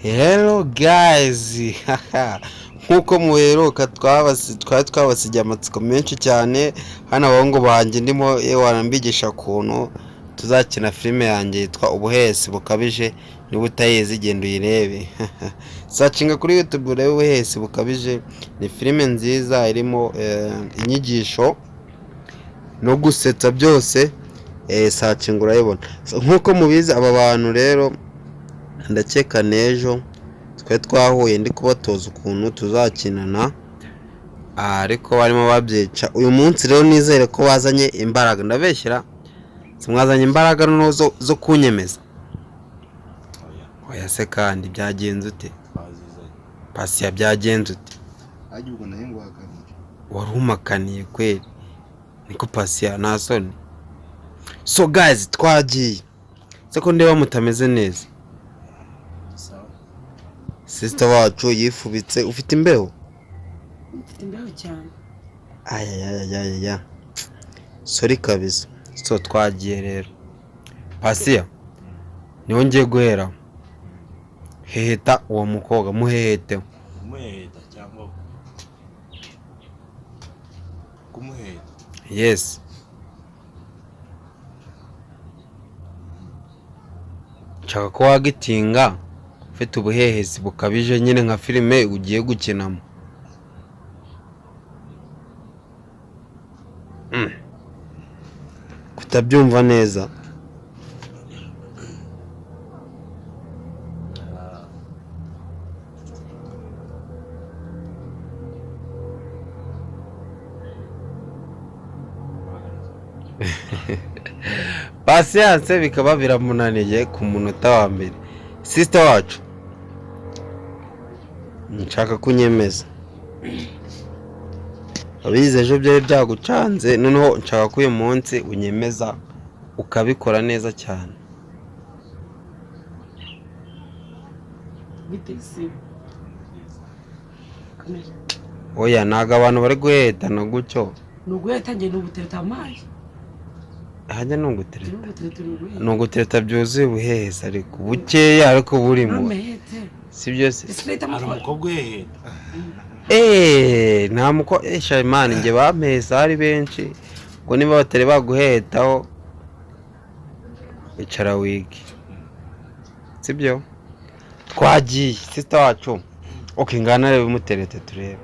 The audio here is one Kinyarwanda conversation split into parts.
Hello guys, nk'uko muheruka twari twabasigiye amatsiko menshi cyane. Hano abahungu banjye ndimo yewana mbigisha ukuntu tuzakina filime yanjye yitwa Ubuhehesi Bukabije. Niba utayizi, genda uyirebe, searchinga kuri YouTube urebe Ubuhehesi Bukabije. Ni filime nziza irimo inyigisho no gusetsa byose. Searchinga urayibona. So, nk'uko mubizi, aba bantu rero ndakeka n'ejo twari twahuye ndi kubatoza ukuntu tuzakinana, ariko barimo babyica. Uyu munsi rero nizere ko bazanye imbaraga. Ndabeshyira si mwazanye imbaraga noneho zo kunyemeza? Oya. Oya se kandi byagenze ute? Twazizanye. Pasiya, byagenze ute? Ajya ubwo nayo nguhakanire. Wari umakaniye kweri, niko Pasiya, nta soni. So guys, twagiye se ko ndeba mutameze neza? Sawa. Sister wacu yifubitse, ufite imbeho? Mfite imbeho cyane. Ayayayayaya, sorry kabisa. So twagiye rero. Pasiya, niho ngiye guhera heheta uwo mukobwa, muheheteho. Kumuheta cyangwa kumuheta? Yes. Nshaka ko wagitinga ufite ubuhehesi bukabije nyine, nka filime ugiye gukinamo. Kutabyumva neza? Ah, Patience bikaba biramunaniye ku munota wa mbere. Sister wacu, nshaka kunyemeza. Abize ejo byari byagucanze, noneho nshaka ko uyu munsi unyemeza ukabikora neza cyane. Bite se? Komera. Oya, ntabwo abantu bari guhetana gutyo. Ni uguheta, njye ni ugutereta amazi. Hajya ni ugutereta. Ni ugutereta, ni uguheta. Ni ugutereta byuzuye ubuhehesi, ariko bukeya, ariko burimo. Ntumehete. Si byo se? Ese leta Hari mutwara. umukobwa uheheta? Eee, nta muko shayimani, njye bampesa ari benshi ngo niba batari baguhetaho, icara wige, sibyo? Twagiye, sister wacu. Ok, ngana rebe muterete, turebe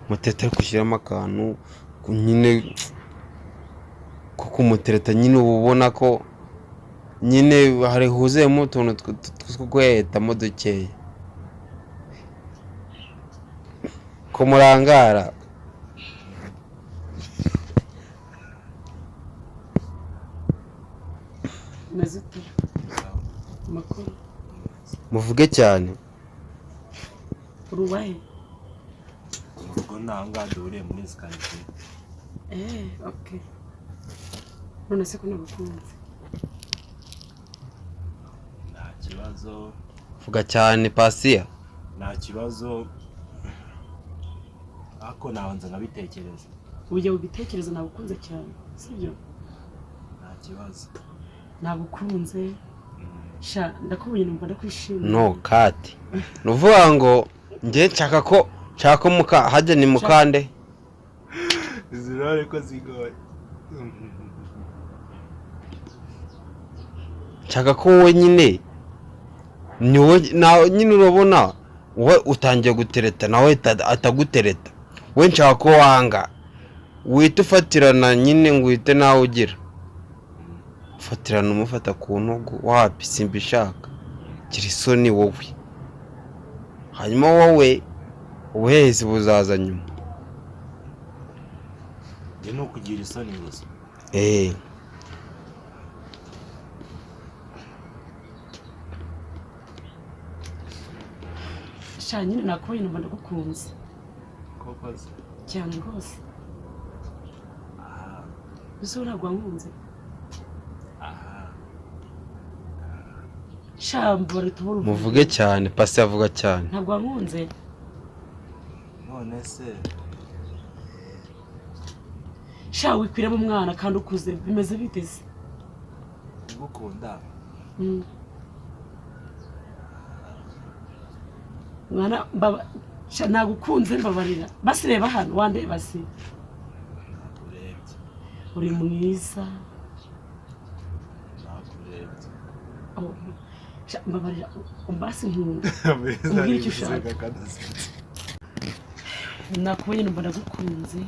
mutete, ari gushyiramo akantu nyine ko kumutereta nyine, uba ubona ko nyine hari huzuyemo utuntu two guhetamo dukeya ko murangara. Umeze ute? Sawa. Amakuru? Muvuge cyane. Uri uwahe? Mu rugo ni aha ngaha duhuriye muri escalier. Eee, ok. None se ko nagukunze? Nta kibazo. Vuga cyane, Pasiya. Nta kibazo, ariko nabanza nkabitekereza. Ujya ubitekereza, nagukunze cyane, sibyo? Nta kibazo. Nagukunze sha, ndakubonye numva ndakwishimiye. No kati, ni ukuvuga ngo njye nshaka ko muka hajya ni mukande. Izi rero ko zigoye. Nshaka ko wowe nyine ni wowe nawe nyine, urabona wowe utangiye gutereta, nawe atagutereta. We nshaka ko wanga wihita ufatirana nyine, ngo uhite nawe ugira ufatirana, umufata ku ntugu, wapi, simbishaka. Gira isoni wowe, hanyuma wowe ubuhehesi buzaza nyuma. Njye ni ukugira isoni gusa. Eee. Sha nyine nakubonye numva ndagukunze. Koko se? Cyane rwose. Aha. Ese wowe ntabwo wankunze? Aha. Sha mbora tubura. Muvuge cyane, Pasi avuga cyane. Ntabwo wankunze? None se? Sha wikwiramo umwana kandi ukuze, bimeze bite se? Kugukunda. Mwana sha nagukunze, mbabarira basi, reba hano wandeba se. Nakurebye. Uri mwiza. Nakurebye. Oh, sha mbabarira umbasi nkunda. Umbwire icyo ushaka. Nakubonye numva ndagukunze,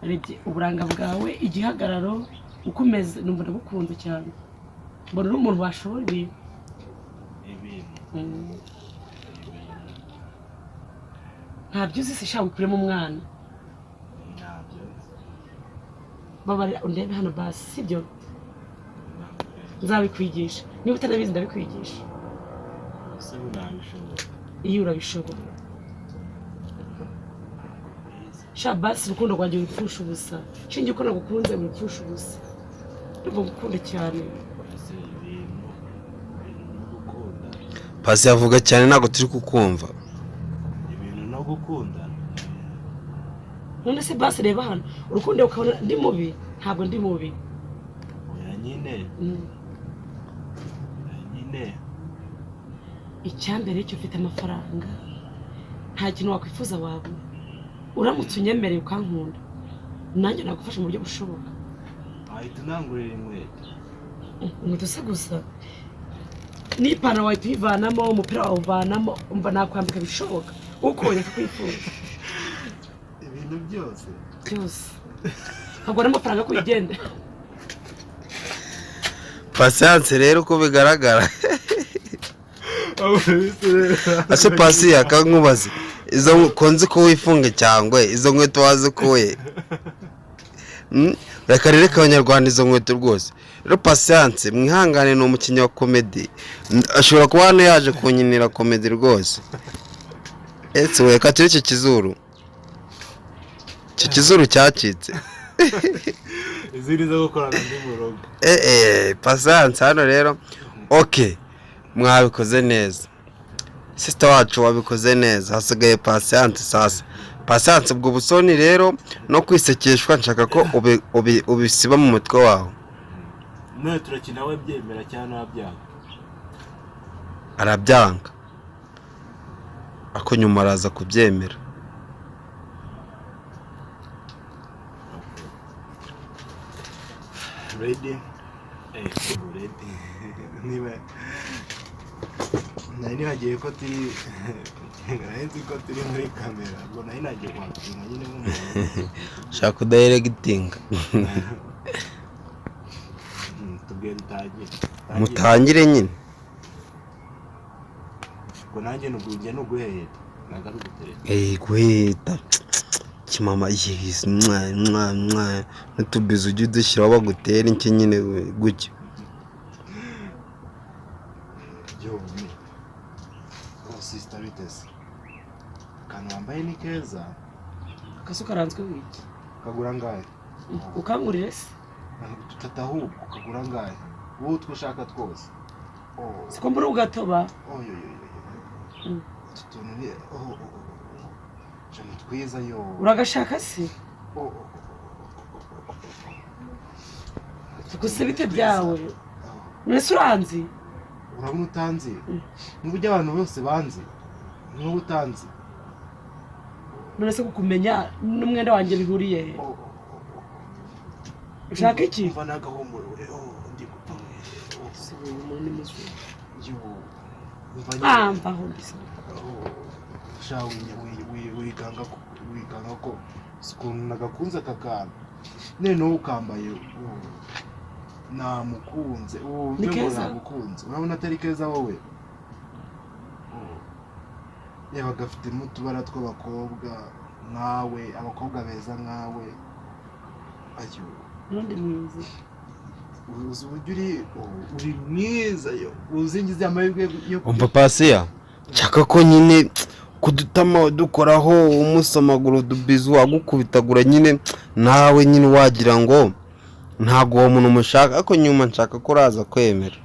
narebye uburanga bwawe, igihagararo, uko umeze, numva ndagukunze cyane, mbona uri umuntu washobora ibintu. Ibintu. Ibintu. Ntabyo uzi se? Sha wikuremo umwana. Ntabyo nzi. Babarira undebe hano basi, sibyo? Nakurebye. Nzabikwigisha, niba utanabizi ndabikwigisha. Ese ubu nabishobora? Iyo urabishobora. Bizi. Sha basi, urukundo rwanjye wipfusha ubusa, shingiye uko nagukunze wipfusha ubusa, ndumva ngukunda cyane. Ese ibintu no gukunda. Pasi avuga cyane, ntabwo turi kukumva. Ibintu no gukundana. None se basi reba hano, urukundo ukabona ndi mubi? Ntabwo ndi mubi. Oya nyine. Oya nyine. Icyambere cyo ufite amafaranga, nta kintu wakwifuza wabura. Uramutse unyemereye ukankunda, nanjye nagufasha mu buryo bushoboka. Wahita unangurira inkweto. Inkweto se gusa? N'ipantaro wahita uyivanamo, umupira wawuvanamo, umva nakwambika bishoboka uko yakwifuza. Ibintu byose. Byose, nkagura n'amafaranga yo kuyigenda. Patience rero, uko bigaragara ase Pasi akankubaze, izo konzi ko wifunga cyangwa izo nkweto wazikuye? Reka rero abanyarwanda, izo nkweto rwose rero, Patience mwihangane, ni umukinnyi wa comedy, ashobora kuba hano yaje kunkinira comedy rwose. Ese we katire icyo kizuru, icyo kizuru cyacitse. Izindi zo gukorana ndi mu rugo. Patience hano rero, ok, mwabikoze neza, sister wacu wabikoze neza, hasigaye Patience. Sasa Patience, ubwo busoni rero no kwisekeshwa nshaka ko ubisiba mu mutwe wawe. None turakina we byemera cyangwa ntabyanga? Arabyanga, ako nyuma araza kubyemera. Ready? Ready. Niba nari nibagiye ko turi, nari nzi ko turi muri kamera, ubwo nari nagiye kwakira nyine nk'umuntu. Shaka udayiregitinga. Tubwiye dutangire. Mutangire nyine. Ubwo nanjye njye nuguheheta, ntabwo ari ugutereta. Guhita kimama yisi mwa mwa mwa n'utubizo ujye udushyiraho bagutera inki nyine gutyo. Yombi. Oh sister, biteze akantu wambaye ni keza. Akazu karanzwe wiki. Kagura angahe? Ukangurire se? Tutata ahubwo kagura angahe wowe, utwo ushaka twose? Oh. Siko mbura ugatoba. Oh yo yo yo yo. Utu tuntu ni oh oh oh, oh. Twiza yo. Uragashaka se? Oh oh. Gusa bite byawe? None uranzi? Urabona utanzi n'uburyo abantu bose banzi, n'ubu utanzi. None se kukumenya n'umwenda wanjye bihuriye he? Oh. Ushaka iki? Umva n'agahumuro, oh, ndi gupfa. Oh. Si uyu muntu ni muzima? Yo, umva nyine. Ah, mvaho mbese. Oh, sha wikanga ko, wikanga ko si ukuntu nagakunze aka kantu, noneho ukambaye, oh, namukunze ubu. Ni ngo keza? Nagukunze, urabona atari keza wowe? Oh. Reba gafitemo utubara tw'abakobwa nkawe, abakobwa beza nkawe, ayo. N'undi mwiza. Uzi uburyo uri, oh, uri mwiza yo, uzi ngize amahirwe yo Umva Pasiya, nshaka ko nyine kudutama dukoraho, umusomagura udubizu, agukubitagura nyine, nawe nyine wagira ngo ntabwo uwo muntu umushaka, ariko nyuma nshaka ko uraza kwemera.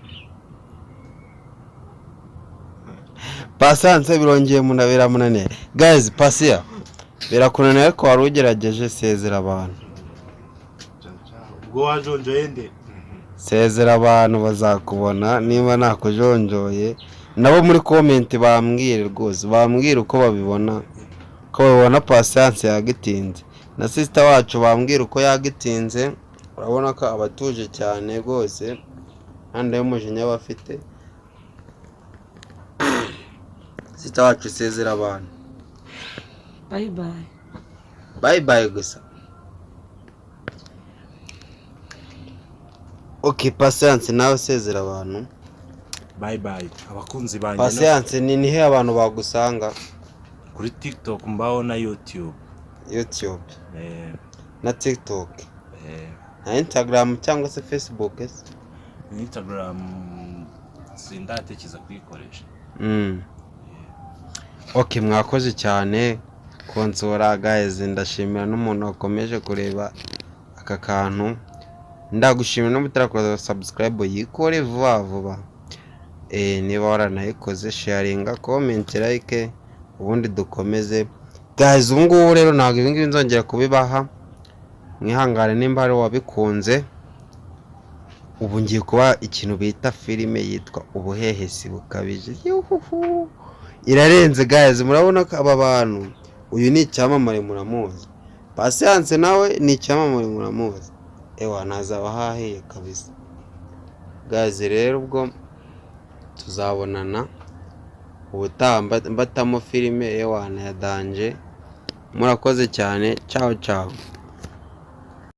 Patience birongeye biramunaniye guys. Pasiya birakunaniye, ariko wari ugerageje. Sezera abantu. Ubwo wajonjoye nde? Sezera abantu, bazakubona niba nakujonjoye. Nabo muri comment bambwire rwose, bambwire uko babibona, uko babibona Patience yagitinze, na sister wacu bambwira uko yagitinze. Urabona ko abatuje cyane rwose, nta nda y'umujinya aba afite. Sister wacu, isezera abantu. Bye bye. Bye bye gusa. Ok, Patience, nawe usezera abantu. Bye bye, abakunzi banjye. Patience, ni nihe abantu bagusanga? Kuri TikTok mbaho na YouTube. YouTube na TikTok na Instagram cyangwa se Facebook ese? Instagram sindatekereza kuyikoresha. Ok, mwakoze cyane konsora guys. Ndashimira n'umuntu wakomeje kureba aka kantu, ndagushimira. N'umutarakoza subscribe, yikore vuba vuba. Niba waranayikoze, sharinga, comment, like, ubundi dukomeze guys. Ubu ngubu rero ntabwo ibi ngibi nzongera kubibaha, mwihangane nimba hari uwabikunze. Ubu ngiye kuba ikintu bita filime yitwa Ubuhehesi Bukabije. Yuhuhu. Irarenze guys. Murabona ko aba bantu, uyu ni icyamamare muramuzi, Patience nawe ni icyamamare muramuzi. Ewa, ntazaba hahiye kabisa guys. Rero ubwo tuzabonana ubutaha, mbatamo filime ewana ya danger. Murakoze cyane, ciao ciao.